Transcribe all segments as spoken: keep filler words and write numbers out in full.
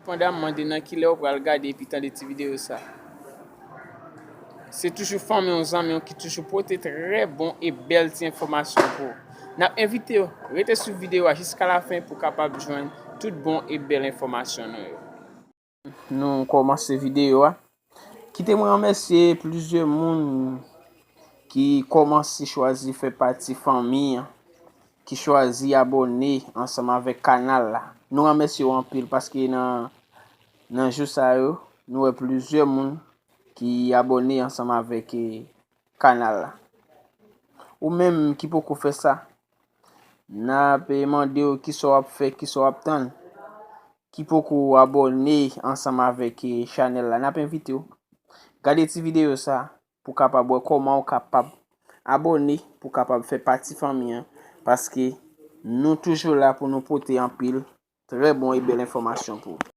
Pandan m mande nan kilè w pral gade epi tande ti videyo sa. Se toujou fanmi w, zanmi w ki toujou pote trè bon e bèl ti enfòmasyon pou ou. N ap envite w rete swiv videyo a jiska lafen pou w kapab jwenn tout bon e bèl enfòmasyon nou yo. Nou kòmanse videyo a. Kite mwen remèsye plizyè moun ki kòmanse chwazi fè pati fanmi an, ki chwazi abòne ansanm avèk kanal la. Nou remèsye w anpil paske nan, nan jou sa yo, nou wè plizyè moun ki abòne ansanm avèk, eh, kanal la. Ou menm ki poko fè sa, n ap mande w kisa w ap fè, kisa w ap tann, ki poko abòne ansanm avèk, eh, chanèl la. N ap envite w gade ti videyo sa pou w kapab wè kòman w kapab abòne, pou w kapab fè pati fanmi an, paske nou toujou la pou nou pote anpil trè bon e bèl enfòmasyon pou ou.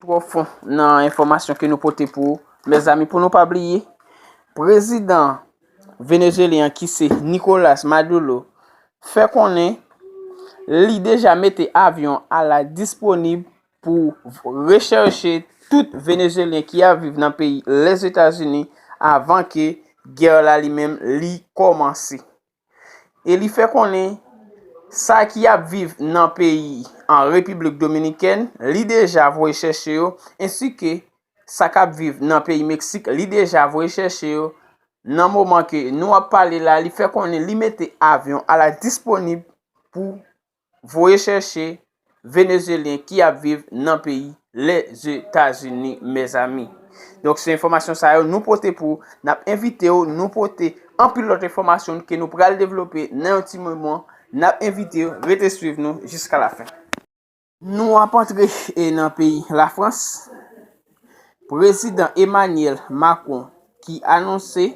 Twò fon nan enfòmasyon ke nou pote pou ou, mezanmi, pou nou pa bliye, prezidan venezuelyen an ki se Nicolas Maduro fè konnen li deja mete avyon a la disponib pou rechèche tout venezuelyen ki ap viv nan peyi Lèzetazini avan ke gè la li menm li kòmanse. E li fè konnen sa ki ap viv nan peyi an Repiblik Dominikèn, li deja voye chèche yo, ensi ke sa k ap viv nan peyi Meksik, li deja voye chèche yo. Nan moman ke nou ap pale la, li fè konnen li mete avyon a la disponib pou voye chèche venezuelyen ki ap viv nan peyi Lèzetazini, mezanmi. Donk, se enfòmasyon sa yo nou pote pou ou. N ap envite w, nou pote anpil lòt enfòmasyon ke nou pral devlope nan yon ti moman. N ap envite w, rete swiv nou jiska lafen. Nou ap antre, e, nan peyi Lafrans. Prezidan Emmanuel Macron ki anonse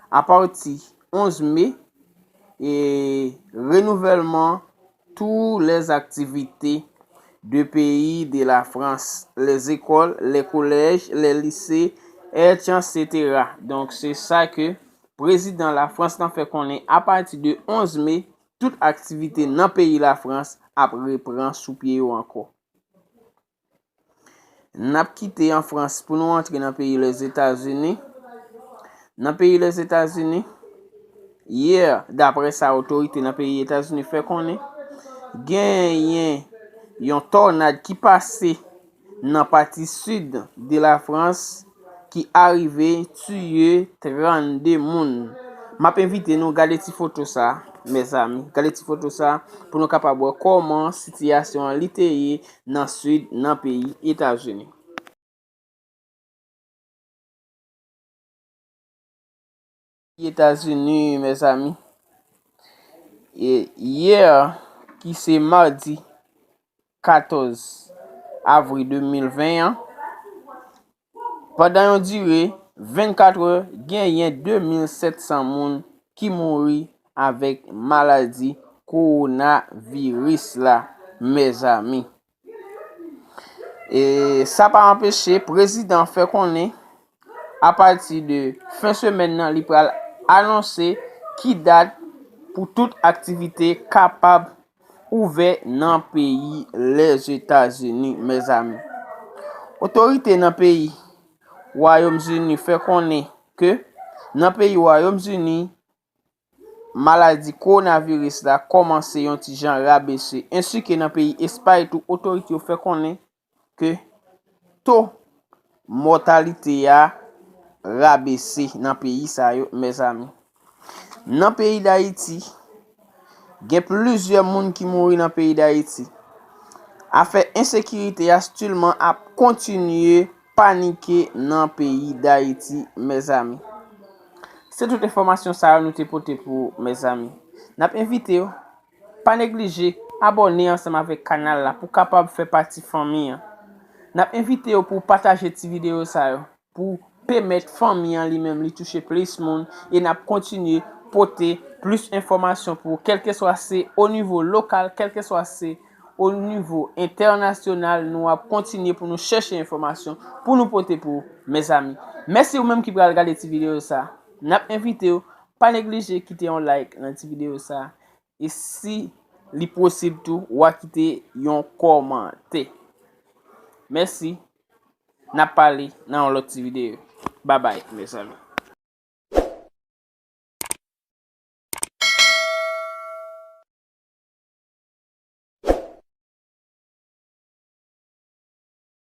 apati onz me, e, renouvèlman tous les activités de pays de la France, les écoles, les collèges, les lycées, et cetera. Donk, se sa ke prezidan Lafrans lan fè konnen apati de onz me, tout aktivite nan peyi Lafrans ap repran sou pye yo ankò. N ap kite an Frans pou nou antre nan peyi Lèzetazini. Nan peyi Lèzetazini, yè, daprè sa otorite nan peyi Etazini fè konnen, genyen yon tònad ki pase nan pati sid de Lafrans ki arive tiye trannde moun. M ap envite nou gade ti foto sa, mezanmi. Gade ti foto sa pou nou kapab wè kòman sitiyasyon an li te ye nan sid, nan peyi Etazini. Etazini, mezanmi. E yè, ki se madi katòz avril de mil ven an, pandan yon dire vennkat è, genyen de mil sèt san moun ki mouri avèk maladi kowonaviris la, mezanmi. E sa pa anpeche prezidan fè konnen apati de fen semèn nan, li pral anonse ki dat pou tout aktivite kapab ouvè nan peyi Lèzetazini, mezanmi. Otorite nan peyi Wayòm Zini fè konnen ke nan peyi Wayòm Zini, maladi kowonaviris la kòmanse yon ti jan rabese, ensi ke nan peyi Espay tou, otorite yo fè konnen ke to mòtalite a rabese nan peyi sa yo, mezanmi. Nan peyi Dayiti, gen plizyè moun ki mouri nan peyi Dayiti. Afè ensekirite a stilman ap kontinye panike nan peyi Dayiti, mezanmi. Se tout enfòmasyon sa yo nou te pote pou ou, mezanmi. N ap envite w, pa neglije abòne ansanm avèk kanal la pou kapab fè pati fanmi an. N ap envite w pou w pataje ti videyo sa yo pou pèmèt fanmi an li menm li touche plis moun, e n ap kontinye pote plis enfòmasyon pou ou, kèlkeswa se o nivo lokal, kèlkeswa se o nivo entènasyonal, nou ap kontinye pou nou chèche enfòmasyon pou nou pote pou ou, mezanmi. Mèsi ou menm ki pral gade ti videyo sa. N ap envite w Pa neglije kite yon like nan ti videyo sa. E si li posib tou, w a kite yon kòmantè. Mèsi. N ap pale nan yon lòt ti videyo. Babay, mezanmi.